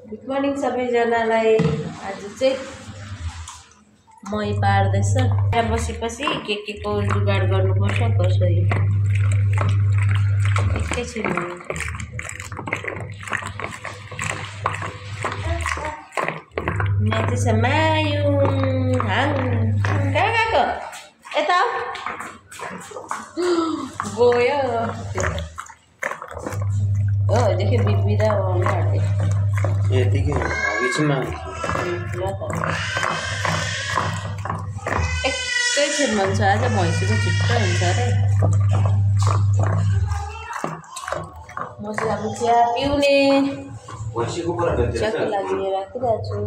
Good morning सबैजनालाई। आज चाहिँ मै पार्दैछ। त्यहाँ बसेपछि के को जुगाड गर्नुपर्छ कसरी एकैछिन माथि छ मायु हाङ कहाँ गएको यता गयो हो देखि बिग्बिदा आउनु आँट्यो यतिकै बिचमा एकैछिनमा हुन्छ। आज भैँसीको छिट्टो हुन्छ अरे। म चाहिँ अब चिया पिउने चियाको लागि लिएर राखिरहेको छु।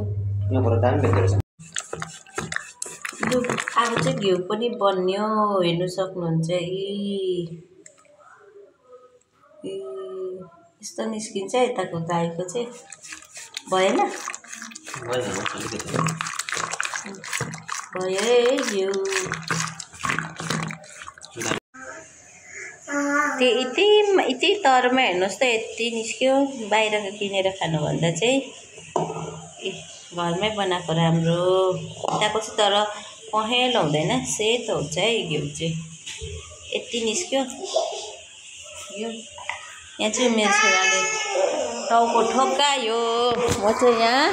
अब चाहिँ घिउ पनि बन्यो हेर्नु सक्नुहुन्छ। यस्तो निस्किन्छ यताको गाईको चाहिँ भएन भयो है घिउ। यति तरमा हेर्नुहोस् त यति निस्क्यो। बाहिरको किनेर खानुभन्दा चाहिँ घरमै बनाएको राम्रो। यताको चाहिँ तर पहेँलो हुँदैन सेतो हुन्छ है घिउ चाहिँ। यति निस्क्यो घिउ। यहाँ चाहिँ मेरो छोराले टाउको ठोक्कायो। म चाहिँ यहाँ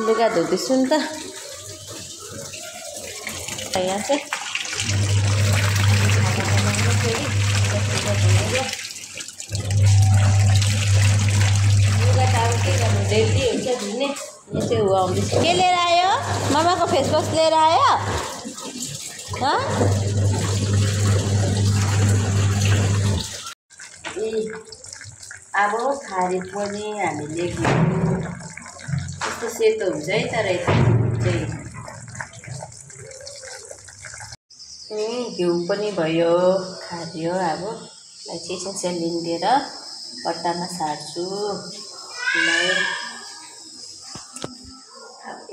लुगा धुँदैछु नि त। यहाँ चाहिँ लुगा त अब के गर्नु रेडी हुन्छ धुने। यहाँ चाहिँ ऊ आउँदैछ। के लिएर आयो? मामाको फेसवास लिएर आयो? अब खारे पनि हामीले यस्तो सेतो हुन्छ है। तर यता चाहिँ घिउ पनि भयो खारियो। अब यसलाई चाहिँ सेलिन्डेर कट्टामा सार्छु।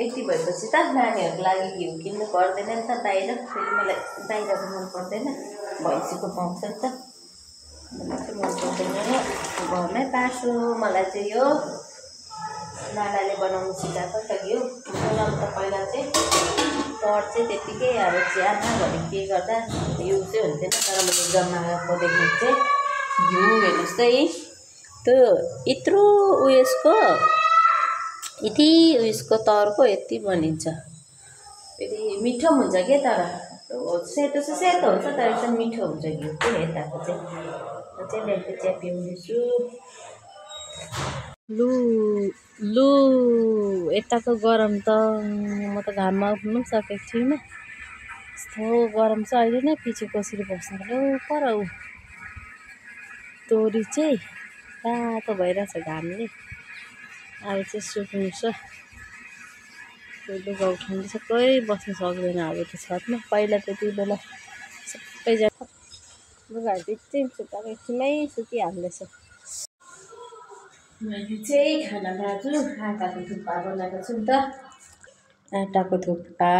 यति भएपछि त नानीहरूको लागि घिउ किन्नु पर्दैन नि त बाहिर। फेरि मलाई बाहिरको मन पर्दैन, भैँसीको पाउँछ नि त। मलाई चाहिँ मन पर्दैन, घरमै पार्छु। मलाई चाहिँ यो नानाले बनाउनु सिकाएको त घिउ। बनाउनु त पहिला चाहिँ तर चाहिँ त्यत्तिकै अब चियामा घरि के गर्दा घिउ चाहिँ हुन्थेन। तर मैले जमाएको देख्नु चाहिँ घिउ हेर्नुहोस् त त्यो यत्रो उयसको यति उयसको तर्को यति बनिन्छ। फेरि मिठो पनि हुन्छ क्या। तर सेतो चाहिँ सेतो हुन्छ तर चाहिँ मिठो हुन्छ घिउ चाहिँ यताको चाहिँ। म चाहिँ ल्याएको चिया पिउँदैछु। लु यताको गरम त म त घाममा उठ्नु पनि सकेको छुइनँ। यस्तो गरम छ अहिले नै। पछि कसरी बस्नु पर्यो पर तोरी चाहिँ तातो भइरहेछ घामले। अब चाहिँ सुक्नु छ। लुगा उठाउँदैछ कोही बस्नु सक्दैन अब त छतमा। पहिला त्यति बेला सबैजना लुगाहरू बित्थै सुकाएको एकछिनमै सुकिहाल्दैछ। मैले चाहिँ खाना भाजु आँटाको थुक्पा बनाएको छु नि त। आँटाको थुक्पा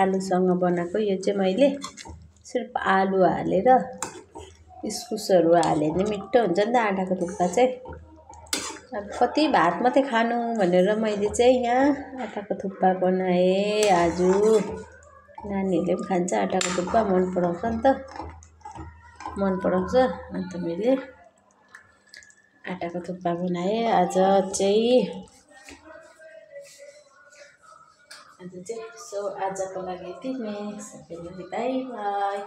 आलुसँग बनाएको। यो चाहिँ मैले सिर्फ आलु हालेर इस्कुसहरू हाल्यो भने मिठो हुन्छ नि त आँटाको थुक्पा चाहिँ। अब कति भात मात्रै खानु भनेर मैले चाहिँ यहाँ आँटाको थुक्पा बनाएँ आज। नानीहरूले पनि खान्छ आँटाको थुक्पा, मन पराउँछ नि त, मन पराउँछ। अन्त मैले आँटाको थुक्पा बनाएँ आज चाहिँ। सो आजको लागि यति नै। सबैलाई बाई बाई।